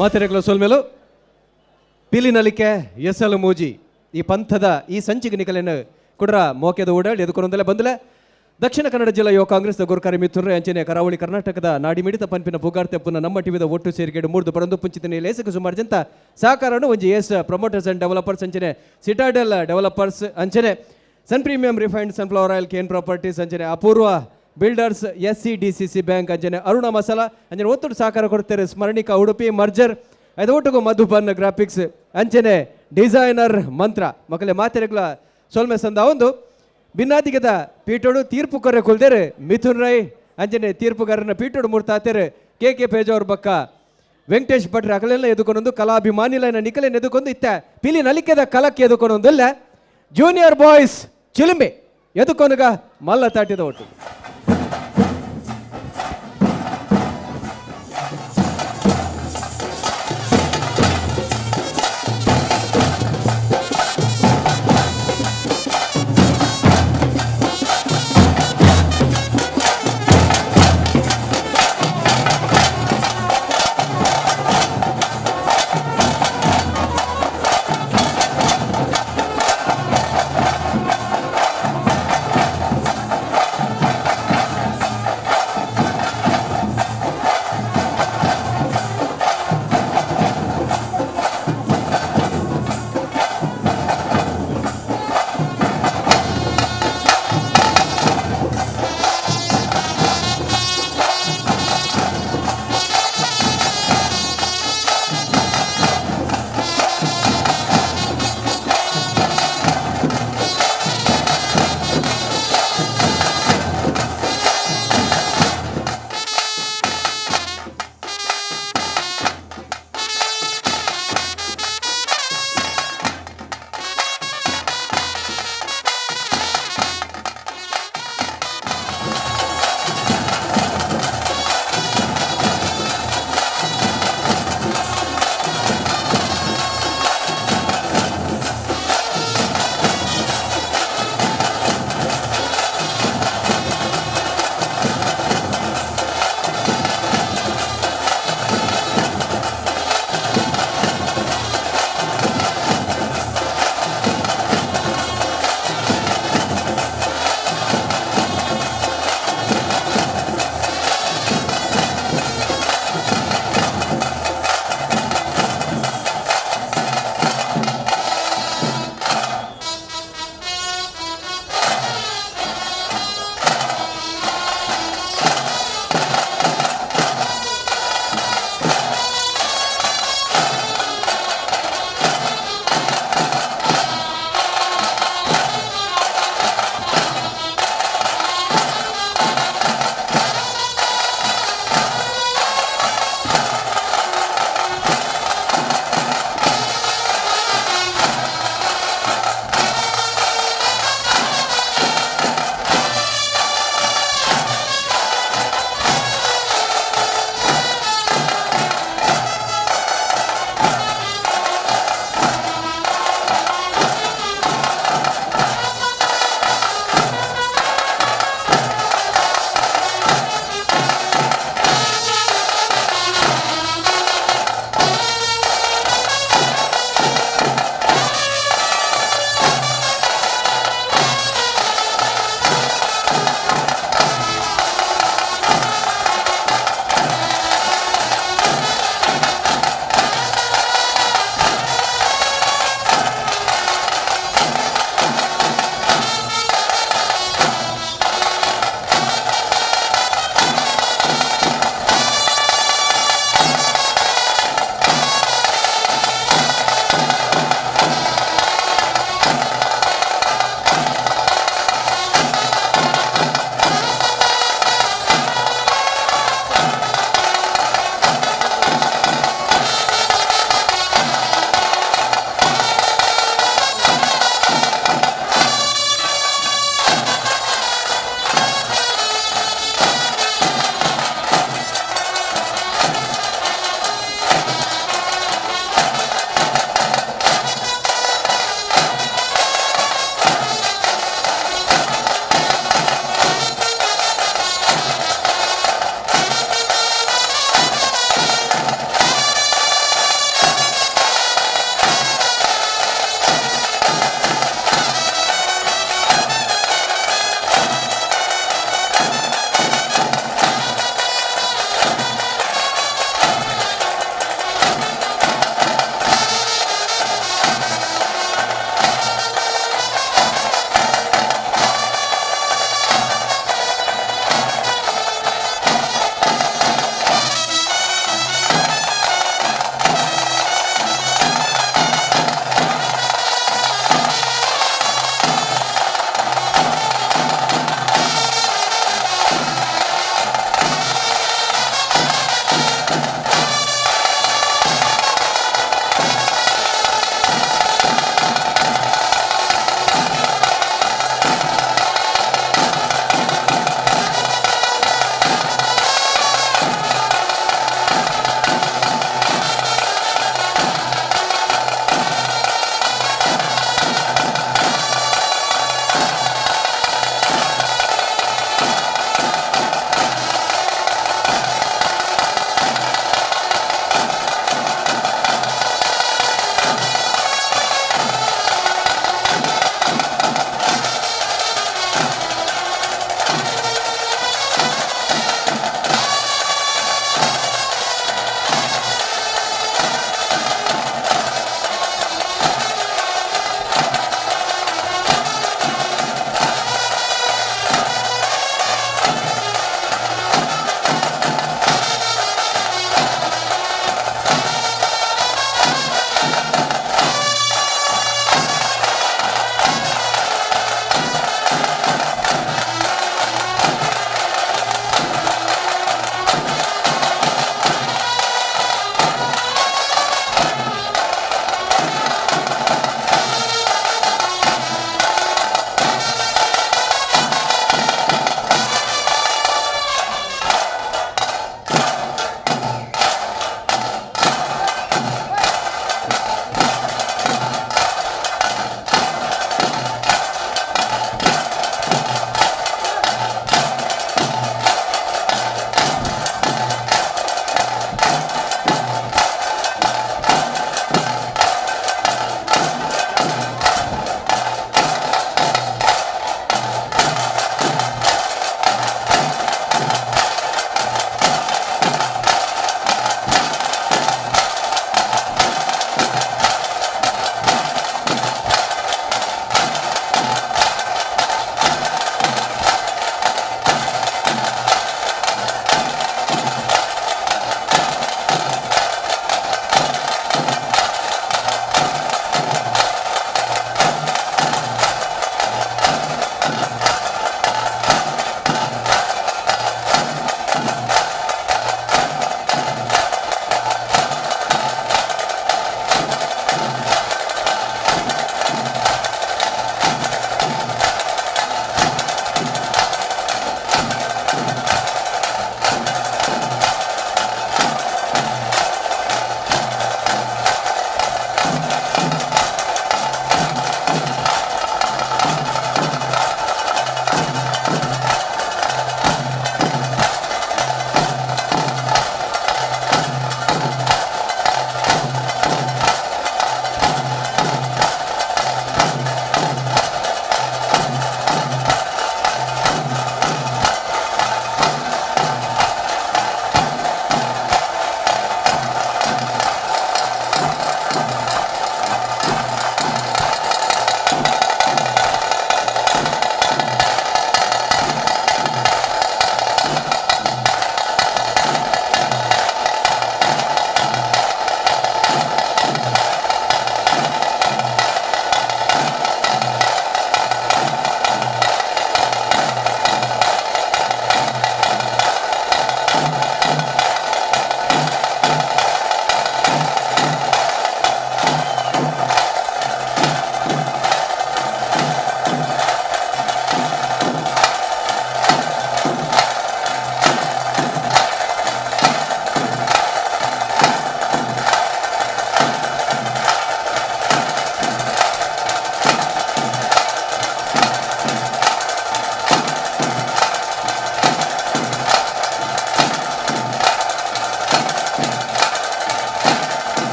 ಮಾತೆರೆಗ್ಲ ಸೊಲ್ಮೆಲು. ಪಿಲಿ ನಲಿಕೆ ಎಸಲು ಮೂಜಿ ಈ ಪಂಥದ ಈ ಸಂಚಿಗೆ ನಿಕಲೆನ ಕುಡ್ರ ಮೋಕೆದ ಓಡಾಡಿ ಎದುಕೊಂದಲೆ ಬಂದಲೆ ದಕ್ಷಿಣ ಕನ್ನಡ ಜಿಲ್ಲಾ ಯುವ ಕಾಂಗ್ರೆಸ್ ಗುರುಕಾರಿ ಮಿಥುನ್ ರೈ ಅಂಚನೆ ಕರಾವಳಿ ಕರ್ನಾಟಕದ ನಾಡಿಮಿಡಿತ ಪನ್ಪಿನ ಪುಗಾರ್ತೆಪ್ಪುನ ನಮ್ಮ ಟಿವಿದ ಒಟ್ಟು ಸೇರಿಕೆಡು ಮೂರ್ದು ಪರಂದು ಪುಂಚಿತನೆ ಲೇಸಕ ಸುಮಾರು ಜಂತ ಸಹಕಾರನು ಒಂಜಿ ಏಸ್ ಪ್ರಮೋಟರ್ಸ್ ಅಂಡ್ ಡೆವಲಪರ್ಸ್ ಅಂಚನೆ ಸಿಟಾಡೆಲ್ ಡೆವಲಪರ್ಸ್ ಅಂಚನೆ ಸನ್ premium refined sunflower oil, Kane properties ಅಂಚನೆ ಅಪೂರ್ವ builders, ಎಸ್.ಸಿ.ಡಿ.ಸಿ.ಸಿ ಬ್ಯಾಂಕ್ ಅಂಚನೆ ಅರುಣ ಮಸಾಲಾ ಅಂಚನೆ ಒತ್ತುಡು ಸಹಕಾರ ಕೊಡ್ತಾರೆ ಸ್ಮರಣಿಕಾ ಉಡುಪಿ ಮರ್ಜರ್ ಐದು ಒಟ್ಟುಗು ಮಧುಬನ್ ಗ್ರಾಫಿಕ್ಸ್ ಅಂಚನೆ ಡಿಸೈನರ್ ಮಂತ್ರ. ಮಕ್ಕಳೇ, ಮಾತೆರೆಗ್ಲ ಸೊಲ್ಮೆ ಸಂದ. ಒಂದು ಬಿನ್ನಾದಿಗದ ಪೀಠೋಡು ತೀರ್ಪು ಕೊರೆ ಕುಲ್ದೇರು ಮಿಥುನ್ ರೈ ಅಂಚನೆ ತೀರ್ಪುಗಾರನ ಪೀಠೋಡು ಮೂರ್ತಾತೇರು ಕೆ ಕೆ ಪೇಜಾವರ್ ಬಕ್ಕ ವೆಂಕಟೇಶ್ ಭಟ್ರ. ಅಕಲೆಲ್ಲ ಎದುಕೊಂಡೊಂದು ಕಲಾಭಿಮಾನಿಲೈನ ನಿಕಲೆನ್ ಎದುಕೊಂದು ಇತ್ತ ಪಿಲಿ ನಲಿಕೆದ ಕಲಕ್ಕೆ ಎದುಕೊಂಡೊಂದಿಲ್ಲ. ಜೂನಿಯರ್ ಬಾಯ್ಸ್ ಚಿಲುಂಬೆ ಎದುಕೊನುಗ ಮಲ್ಲ ತಾಟಿದ ಒಟ್ಟು.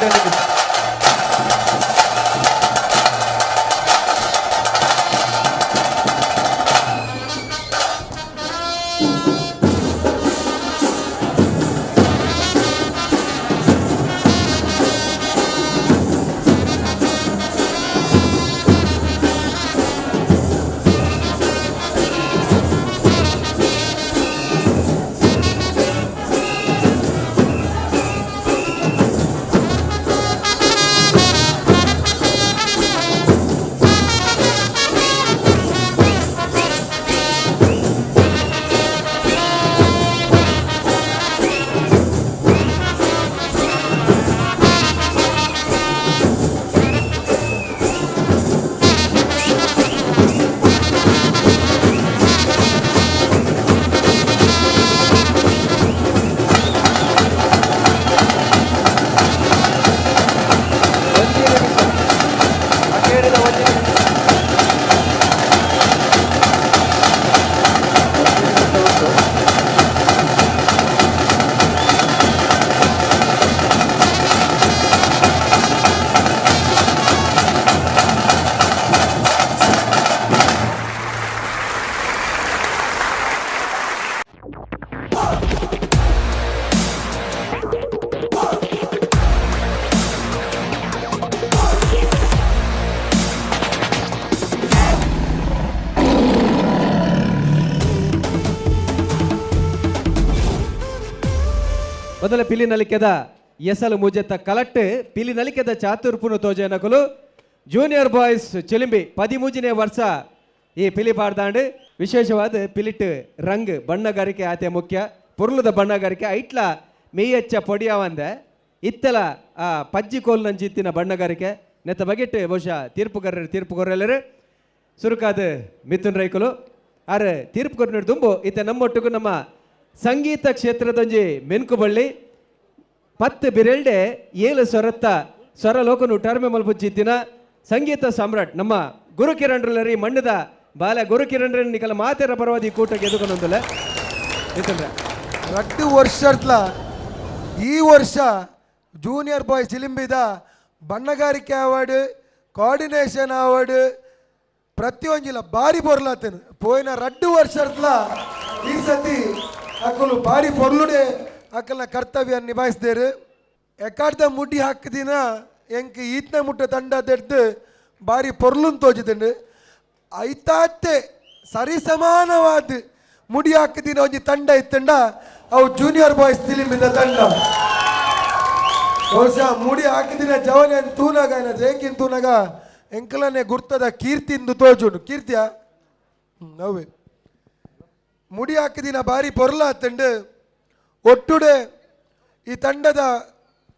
ರಡ್ಡ್ ನಿಮಿಷ. ಮೊದಲ ಪಿಲಿ ನಲಿಕೆದ ಎಸಲು ಮುಜೆತ್ತ ಕಲಟ್ಟು ಪಿಲಿ ನಲಿಕೆದ ಚಾತುರ್ಪುನು ತೋಜನಕುಲು ಜೂನಿಯರ್ ಬಾಯ್ಸ್ ಚಿಲಿಂಬಿ 13ನೇ ವರ್ಷ ಈ ಪಿಲಿ ಪಾಡ್ದಾಂಡು. ವಿಶೇಷವಾದ ಪಿಲಿಟ್ ರಂಗ್ ಬಣ್ಣಗಾರಿಕೆ ಆತೆ ಮುಖ್ಯ ಪೊರ್ಲುದ ಬಣ್ಣಗಾರಿಕೆ ಐಟ್ಲ ಮೇಯಚ್ಚ ಪೊಡಿಯಾವಂದೆ ಇತ್ತಲ ಆ ಪಜ್ಜಿ ಕೋಲ್ ನಂಜಿತ್ತಿನ ಬಣ್ಣಗಾರಿಕೆ ನೆತ್ತ ಬಗೆಟ್ ಬಹುಶಃ ತೀರ್ಪುಗಾರರು ತೀರ್ಪು ಕೊರಲೆರು ಸುರುಕಾದ ಮಿಥುನ್ ರೈಕುಲು ಆರ್ ತೀರ್ಪು ಕೊರ್ನ ದುಂಬು ಇತ್ತೆ ನಮ್ಮೊಟ್ಟಿಗೂ ನಮ್ಮ ಸಂಗೀತ ಕ್ಷೇತ್ರದೊಂಜಿ ಮೆನ್ಕುಬಳ್ಳಿ 10 ಬಿರೆಲ್ಡೆ 7 ಸ್ವರತ್ತ ಸ್ವರ ಲೋಕನು ಟರ್ಮೆ ಮಲ್ಪುಚ್ಚಿತ್ತಿನ ಸಂಗೀತ ಸಾಮ್ರಾಟ್ ನಮ್ಮ ಗುರುಕಿರಣ್ರಲ್ಲರಿ ಮಣ್ಣದ ಬಾಲ ಗುರುಕಿರಣ್ರ ನಿಕಲ ಮಾತೆರ ಪರವಾದಿ ಕೂಟ ಗೆದುಕೊಂಡೊಂದಲ್ಲ ಮಿಥುನ್ರೆ. 2 ವರ್ಷತ್ಲ ಈ ವರ್ಷ ಜೂನಿಯರ್ ಬಾಯ್ ಚಿಲಿಂಬಿದ ಬಣ್ಣಗಾರಿಕೆ ಅವಾರ್ಡ್, ಕೋಆರ್ಡಿನೇಷನ್ ಅವಾರ್ಡ್ ಪ್ರತಿಯೊಂಜಿಲ ಬಾರಿ ಪೊರ್ಲಾತೇನು. ಪೋಯಿನ 2 ವರ್ಷತ್ಲ ಈ ಸತಿ ಅಕಲು ಬಾರಿ ಪೊರ್ಲುಡೆ ಅಕಲ್ನ ಕರ್ತವ್ಯ ನಿಭಾಯಿಸ್ದೇರು. ಎಕಾಡ್ದ ಮುಡಿ ಹಾಕಿದಿನ ಎಂಕ್ ಈತ್ನ ಮುಟ್ಟ ತಂಡ ತೆಡ್ದು ಬಾರಿ ಪೊರ್ಲುನ್ ತೋಜಿದುಂಡು. ಐತಾತೆ ಸರಿಸಮಾನವಾದ ಮುಡಿ ಹಾಕಿದಿನ ಒಂಜಿ ತಂಡ ಇತ್ತಂಡ ಅವು ಜೂನಿಯರ್ ಬಾಯ್ಸ್ ಚಿಲಿಂಬಿದ ತಂಡ. ಬಹುಶಃ ಮುಡಿ ಹಾಕಿದಿನ ಜವನ ತೂನಗ ಜೇಕಿನ್ ತೂನಗ ಎಂಕಲನೆ ಗುರ್ತದ ಕೀರ್ತಿಂದು ತೋಜುಂಡು. ಕೀರ್ತಿಯ ಅವೇ ಮುಡಿ ಹಾಕಿದಿನ ಬಾರಿ ಪೊರ್ಲಾತಂಡು. ಒಟ್ಟುಡೆ ಈ ತಂಡದ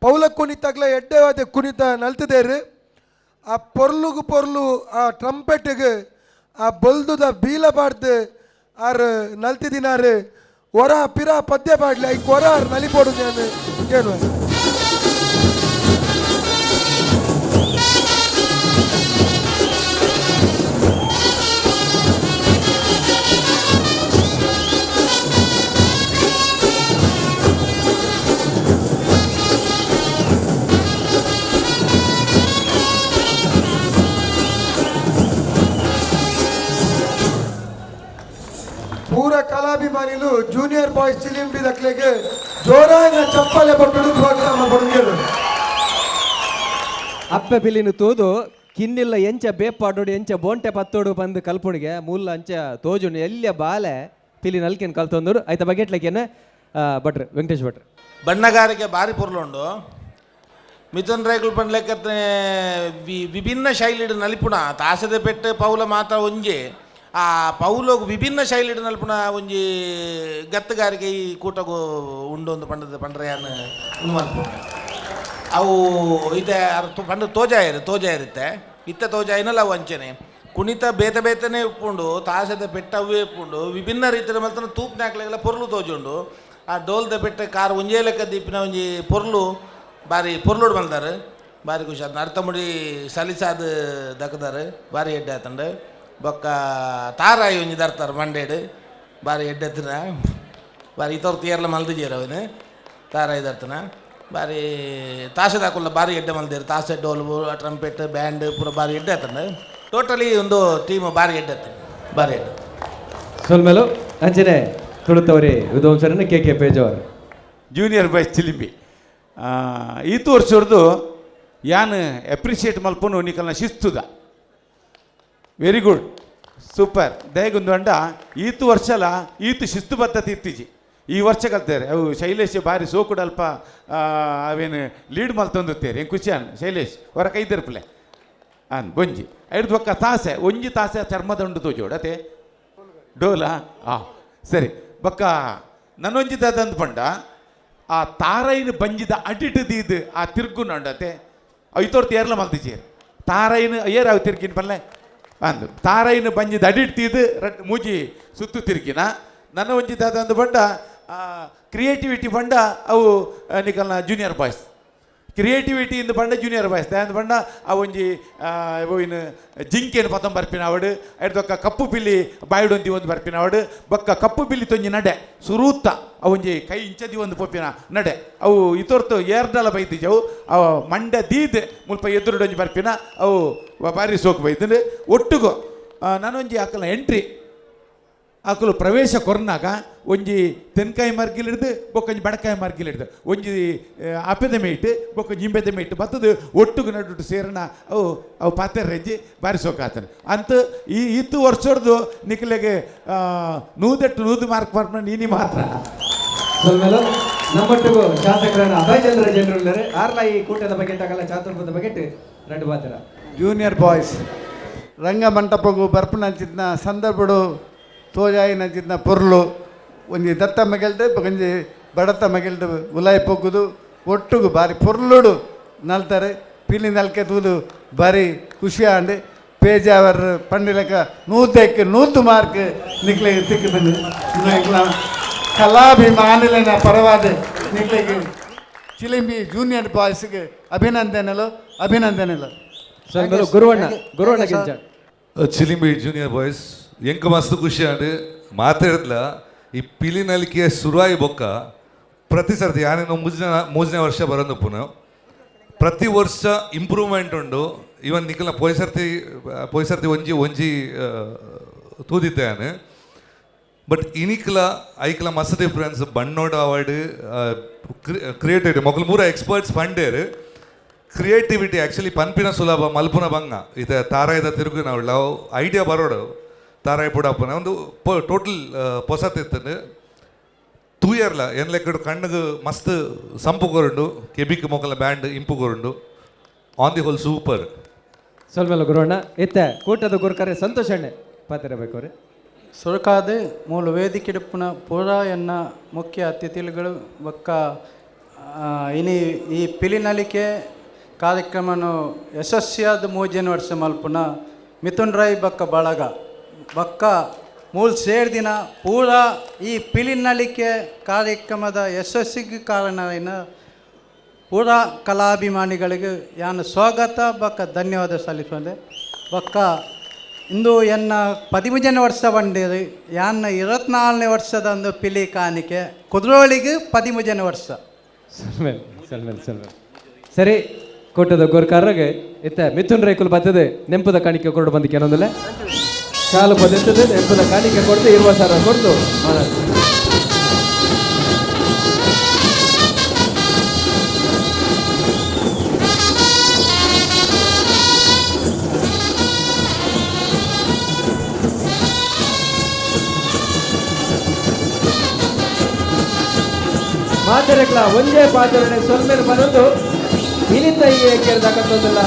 ಪೌಲ ಕುಣಿತಾಗ್ಲ ಎಡ್ಡೆವಾದ ಕುಣಿತ ನಲ್ತದೇರು. ಆ ಪೊರ್ಲುಗು ಪೊರ್ಲು ಆ ಟ್ರಂಪೆಟ್ಗೆ ಆ ಬೊಲ್ದುದ ಬೀಲ ಪಾಡ್ದು ಆರ್ ನಲ್ತಿದಿನಾರು. ಒರ ಪಿರ ಪದ್ಯ ಪಾಡ್ಲಿ ಐಕ್ ಒರ ಆರ್ ನಲಿಪೋಡು ನಾನು ಕೇಳುವ. ಪೂರ ಕಲಾಭಿಮಾನಿಲು ಜೂನಿಯರ್ ಬಾಯ್ಸ್ ಚಿಲಿಂಬಿ ದಕ್ಲೆಗೆ ಜೋರಾಯಿನ ಚಪ್ಪಾಳೆ ಪಟ್ಟುಡು ಪ್ರೋತ್ಸಾಹ ಪಡುಗೆರು. ಅಪ್ಪೆ ಪಿಲಿನ ತೋದು ಕಿನ್ನಿಲ್ಲ ಎಂಚ ಬೇಪಾಡೋಡು ಎಂಚ ಬೋಂಟೆ ಪತ್ತೋಡು ಬಂದು ಕಲ್ಪುಣಿಗೆ ಮೂಲ ಅಂಚ ತೋಜುನು ಎಲ್ಲಿಯ ಬಾಲೆ ಪಿಲಿ ನಲ್ಕೆನ್ ಕಲ್ತೊಂದರು. ಆಯ್ತ ಬಗೆಟ್ಲಕ್ಕೇನೆ ಭಟ್ರು ವೆಂಕಟೇಶ್ ಭಟ್ರು. ಬಣ್ಣಗಾರಿಕೆ ಬಾರಿ ಪೊರ್ಲುಂಡು. ಮಿಥುನ್ ರೈಕುಲು ಪಂಡ್ಲೆಕ್ಕತ್ತೆ ವಿಭಿನ್ನ ಶೈಲಿಡ್ ನಲಿಪುಣ ತಾಸದ ಪೆಟ್ಟು ಪೌಲ ಮಾತ್ರ ಒಂಜಿ ಆ ಪೌಲೋಗು ವಿಭಿನ್ನ ಶೈಲಿಡ್ ನಲ್ಪುಣ ಒಂಜಿ ಗತ್ತುಗಾರಿಕೆ ಈ ಕೂಟಗು ಉಂಡು ಒಂದು ಪಂಡದ ಪಂಡ್ರೆಯಾನ ಉಂಡು ಮಲ್ಪುಣ. ಅವು ಇತ್ತೆ ಪಂಡ ತೋಜಾಯರು ತೋಜಾಯಿರುತ್ತೆ ಇತ್ತ ತೋಜಾಯಿನಲ್ಲ ಅವು ಅಂಚನೆ ಕುಣಿತ ಬೇತೆ ಬೇತೆನೇ ಉಪ್ಪುಂಡು ತಾಸದ ಪೆಟ್ಟು ಅವೇ ಉಪ್ಪುಂಡು ವಿಭಿನ್ನ ರೀತಿಯ ಮಲ್ತನ ತೂಪ್ನಾಕ್ಲೆಗೆಲ್ಲ ಪೊರ್ಲು ತೋಜುಂಡು. ಆ ಡೋಲ್ದ ಪೆಟ್ಟು ಕಾರ್ ಒಂಜೇ ಲೆಕ್ಕ ದೀಪಿನ ಒಂಜಿ ಪೊರ್ಲು ಬಾರಿ ಪೊರ್ಲುಡು ಮಲ್ದಾರು ಬಾರಿ ಖುಷಿ ಆತು. ಅರ್ಥ ಮುಡಿ ಸಲಿಸಾದ ದಕ್ಕದಾರು ಬಾರಿ ಎಡ್ಡೆ ಆತಂಡು. ಬೊಕ್ಕ ತಾರಾಯಿ ಒಂಜಿ ದರ್ತಾರೆ ಮಂಡೇಡು ಬಾರಿ ಎಡ್ಡೆ ಎತ್ತಿನ ಬಾರಿ ಇತೋರ್ ತೀರ್ಲ ಮಲ್ದಿಜೇರು ಅವನು ತಾರಾಯಿ ದರ್ತನ. ಬಾರಿ ತಾಸೆದಾಕುಲ್ಲ ಬಾರಿ ಎಡ್ಡೆ ಮಲ್ದೇರು ತಾಸೆ ಡೋಲು ಟ್ರಂಪೆಟ್ ಬ್ಯಾಂಡ್ ಪೂರ ಬಾರಿ ಎಡ್ಡೆ ಆತಂಡ ಟೋಟಲಿ ಒಂದು ಟೀಮ್ ಬಾರಿ ಎಡ್ಡೆ ಆತಂಡ ಬಾರಿ ಎಡ್ಡೆ. ಸೊಲ್ಮೆಲು ಅಂಚನೆ ತುಳುತವರಿ ವಿದ್ವಾಂಸರನ್ನು K K Pejawar. Junior boys Chilimbi ಈತು ವರ್ಷದ್ದು ಯಾನ್ ಅಪ್ರಿಷಿಯೇಟ್ ಮಲ್ಪನು ನಿಕಲ್ನ ಶಿಸ್ತುದ ವೆರಿ ಗುಡ್ ಸೂಪರ್ ದಯಗುಂದು ಅಂಡ ಈತು ವರ್ಷಲ ಈತು ಶಿಸ್ತು ಬದ್ಧತೆ ಇತ್ತೀಚಿ ಈ ವರ್ಷ ಕಲ್ತಾರೆ ಅವು ಶೈಲೇಶ್ ಬಾರಿ ಸೋಕುಡು ಅಲ್ಪ ಅವೇನು ಲೀಡ್ ಮಲ್ತೊಂದುತ್ತೇರಿ ಹೆಂಗೆ ಖುಷಿ ಅನ್ ಶೈಲೇಶ್ ಹೊರ ಕೈದಿರ್ಪಲೆ ಅನ್ ಬೊಂಜಿ ಐದು ಬೊಕ್ಕ ತಾಸೆ ಒಂಜಿ ತಾಸೆ ಚರ್ಮದಂಡು ತೋಜೋಡು ಅತೆ ಡೋಲಾ ಆ ಸರಿ ಬೊಕ್ಕ ನನ್ನೊಂಜಿ ದಾದಂದು ಪಂಡ ಆ ತಾರೈನ ಬಂಜಿದ ಅಡಿಟ್ ದೀದ್ ಆ ತಿರ್ಗುನಂಡತೆ ಐತೋರ್ತು ಏರ್ಲ ಮಲ್ತಿಚೇರು ತಾರೈನ ಏರ್ ಅವು ತಿರ್ಗಿನ ಪಲ್ಲೆ ಅಂದು ತಾರೈನ ಬಂಜಿದ ಅಡಿಟ್ ತೀದು ರಡ್ ಮೂಜಿ ಸುತ್ತು ತಿರ್ಗಿನ ನನ್ನ ಒಂಜಿ ದಾದಂದು ಬಂಡ ಕ್ರಿಯೇಟಿವಿಟಿ ಬಂಡ ಅವು ನಿಕಲ್ನ ಜೂನಿಯರ್ ಬಾಯ್ಸ್ ಕ್ರಿಯೇಟಿವಿಟಿ ಇಂದ ಬಂಡ ಜೂನಿಯರ್ ಬಾಯ್ಸ್ ದಾಯಂದ ಬಂಡ ಆ ಒಂಜಿ ಇನ್ನು ಜಿಂಕೆನ್ ಪತಂ ಬರ್ಪಿನ ಅವಡು ಐಡ್ದೊಕ್ಕ ಕಪ್ಪು ಬಿಲ್ಲಿ ಬಾಯಿಡೊಂದಿ ಒಂದು ಬರ್ಪಿನ ಅವಡು ಬೊಕ್ಕ ಕಪ್ಪು ಬಿಲ್ಲಿ ತೊಂಜಿ ನಡೆ ಸುರೂತ ಅವು ಒಂಜಿ ಕೈ ಇಂಚದಿ ಒಂದು ಪೊಪ್ಪಿನ ನಡೆ ಅವು ಇತೊರ್ತು ಏರ್ಡಲ ಬೈತಿಜವು ಅವು ಮಂಡೆ ದೀದ್ ಮುಲ್ಪ ಎದುರುಡೊಂಜಿ ಬರ್ಪಿನ ಅವು ಬಾರಿ ಸೋಕು ಬೈತಂದು ಒಟ್ಟುಗು ನಾನೊಂಜಿ ಆಕಲ ಎಂಟ್ರಿ ಅಕುಲು ಪ್ರವೇಶ ಕೊರ್ನಾಗ ಒಂಜಿ ತೆನ್ಕಾಯಿ ಮಾರ್ಗಿಲ್ ಹಿಡ್ದು ಬೊಕ್ಕೊಂಜಿ ಬಡಕಾಯಿ ಮಾರ್ಗಿಲ್ ಹಿಡ್ದು ಒಂಜಿ ಅಪ್ಪೆದ ಮೇಟ್ ಬೊಕ್ಕೊಂಜಿ ಇಂಬೆದ ಮೇಟ್ ಬತ್ತದು ಒಟ್ಟುಗು ನಡುಟು ಸೇರಣ ಅವು ಅವು ಪಾತೆ ರೆಜ್ಜಿ ಬಾರಿ ಸೋಕಾತನೆ ಅಂತ ಈ ಇತ್ತು ವರ್ಷದ್ದು ನಿಖಲೆಗೆ ನೂದೆಟ್ಟು ನೂದು ಮಾರ್ಕ್ ಮಾರ್ಕ್ ನೀನಿ ಮಾತ್ರ. ಸೊಲ್ಮೆಲು ನಮ್ಮೊಟ್ಟಿಗೂ ಶಾಸಕರನ್ನ ಅಭಯಚಂದ್ರ ಜನರು ಆರ್ಲ ಈ ಕೂಟದ ಬಗ್ಗೆ ತಗಲ್ಲ ಚಾತುರ್ಪದ ಬಗ್ಗೆ రెండు ಬಾತರ. ಜೂನಿಯರ್ ಬಾಯ್ಸ್ ರಂಗಮಂಟಪಗು ಬರ್ಪುನಂಚಿತ್ನ ಸಂದರ್ಭಡು ತೋಜಾಯಿನಂಚಿತ್ನ ಪೊರ್ಲು ಒಂಜಿ ದತ್ತ ಮಗೆಲ್ದು ಒಂಜಿ ಬಡತ ಮಗೆಲ್ದು ಉಲಾಯಿ ಪೊಗ್ಗುದು ಒಟ್ಟುಗು ಬಾರಿ ಪೊರ್ಲುಡು ನಲ್ತಾರೆ ಪಿಲಿ ನಲ್ಕೆ ತೂದು ಬಾರಿ ಖುಷಿ ಆಂಡ್ ಪೇಜಾವರ್ ಪಂಡಿಲಕ ನೂತಕ್ಕೆ ನೂತು ಮಾರ್ಕ್ ನಿಕ್ಲೆಗೆ ತಿಕ್ಕುದು ಕಲಾಭಿಮಾನಿಲೆನ ಪರವಾದ ನಿಕ್ಲೆಗೆ ಚಿಲಿಂಬಿ ಜೂನಿಯರ್ ಬಾಯ್ಸ್ಗೆ ಅಭಿನಂದನೆಲು ಅಭಿನಂದನೆಲು. ಸೊಲ್ಮೆಲು ಗುರುವಣ್ಣ ಗುರುವಣ್ಣ ಗಿಂಜ. ಚಿಲಿಂಬಿ ಜೂನಿಯರ್ ಬಾಯ್ಸ್ ಎಂಕ ಮಸ್ತ್ ಖುಷಿ ಆಂಡ್ ಮಾತಾಡಿದ್ಲ ಈ ಪಿಲಿನಲಿಕೆ ಸುರುವಾಯಿ ಬೊಕ್ಕ ಪ್ರತಿ ಸರ್ತಿ ಯಾನೇನು ಮೂಜನೇ ವರ್ಷ ಬರೋದು ಪುನಃ ಪ್ರತಿ ವರ್ಷ ಇಂಪ್ರೂವ್ಮೆಂಟ್ ಉಂಡು. ಇವನ್ ನಿಖಲ್ನ ಪೋಯ್ ಸರ್ತಿ ಒಂಜಿ ಒಂಜಿ ತೂದಿದ್ದೆ ಯಾನು ಬಟ್ ಇನಿಕ್ಲ ಐಕ್ಲ ಮಸ್ತ್ ಡಿಫ್ರೆನ್ಸ್ ಬಣ್ಣೋಡ ಅವಾರ್ಡ್ ಕ್ರಿಯೇಟಿವಿಟಿ ಮೊಗಲು ಮೂರ ಎಕ್ಸ್ಪರ್ಟ್ಸ್ ಪಂಡೇರು ಕ್ರಿಯೇಟಿವಿಟಿ ಆ್ಯಕ್ಚುಲಿ ಪನ್ಪಿನ ಸುಲಭ ಮಲ್ಪುನ ಬಂಗ ಇತ ತಾರಾಯದ ತಿರುಗಿನ ಅವಳ ಐಡಿಯಾ ಬರೋಡು ತಾರಾಯಿ ಪುಡಪ್ಪನ ಒಂದು ಟೋಟಲ್ ಪೊಸತ್ತಿತ್ತಂದು ತೂಯರ್ಲ ಏನ್ ಲೆಕ್ಕಡು ಕಣ್ಣುಗು ಮಸ್ತ್ ಸಂಪು ಕೊರುಂಡು ಕೆಬಿಕ್ ಮೊಕಲ ಬ್ಯಾಂಡ್ ಇಂಪು ಕೊರುಂಡು ಆನ್ the whole super. ಸೊಲ್ಮೆಲು ಗುರುವಣ್ಣ ಇತ್ತೆ ಕೂಟದ ಗುರುಕರೆ ಸಂತೋಷ್ ಅಣ್ಣೆ ಪಾತಿರಬೇಕು ಅವ್ರೆ. ಸುರಕಾದ ಮೂಲ ವೇದಿಕೆಡುಪ್ಪುನ ಪೂರಾ ಎನ್ನ ಮುಖ್ಯ ಅತಿಥಿಗಳು ಬೊಕ್ಕ ಇನಿ ಈ ಪಿಲಿನಲಿಕೆ ಕಾರ್ಯಕ್ರಮನು ಯಶಸ್ವಿಯಾದ ಮೂಜನ ವರ್ಷ ಮಲ್ಪುನ ಮಿಥುನ್ ರೈ ಬೊಕ್ಕ ಬಳಗ ಬೊಕ್ಕ ಮೂಲ ಸೇರ್ದಿನ ಪೂರಾ ಈ ಪಿಲಿನಲಿಕೆ ಕಾರ್ಯಕ್ರಮದ ಯಶಸ್ಸಿಗೆ ಕಾರಣ ಪೂರಾ ಕಲಾಭಿಮಾನಿಗಳಿಗೆ ಯಾನು ಸ್ವಾಗತ ಬೊಕ್ಕ ಧನ್ಯವಾದ ಸಲ್ಲಿಸೋದೆ. ಬೊಕ್ಕ ಇಂದು ಎನ್ನ 13ನೇ ವರ್ಷ ಬಂದಿರಿ ಯಾನ್ನ 24ನೇ ವರ್ಷದ ಒಂದು ಪಿಲಿ ಕಾಣಿಕೆ ಕುದ್ರೋಳಿಗೆ 13ನೇ ವರ್ಷ. ಸೊಲ್ಮೆಲ್ ಸೊಲ್ಮೆಲ್ ಸೊಲ್ಮೆಲ್ ಸರಿ ಕೂಟದ ಗುರುಕಾರಗೆ ಇತ್ತೆ ಮಿಥುನ್ ರೈಕುಲ್ ಬರ್ತದೆ ನೆಂಪುದ ಕಾಣಿಕೆ ಕೊಡು ಬಂದಿಕ್ಕೆ ಏನೊಂದಿಲ್ಲ ಶಾಲು ಪದೆತ್ತದೆ ನೆಂಪುದ ಕಾಣಿಕೆ ಕೊಡ್ದು ಇರುವ ಸಾರ ಕೊಡ್ದು ಮಾತಾಡ್ತಾರೆ. ಮಾತೆರೆಕ್ಲ ಒಂದೇ ಪಾತ್ರೆ ಸೊಲ್ಮೇಲೆ ಬರೋದು ಇನಿತ ಈ ಕೇಳ್ದಾಕಂತಂದಿಲ್ಲ.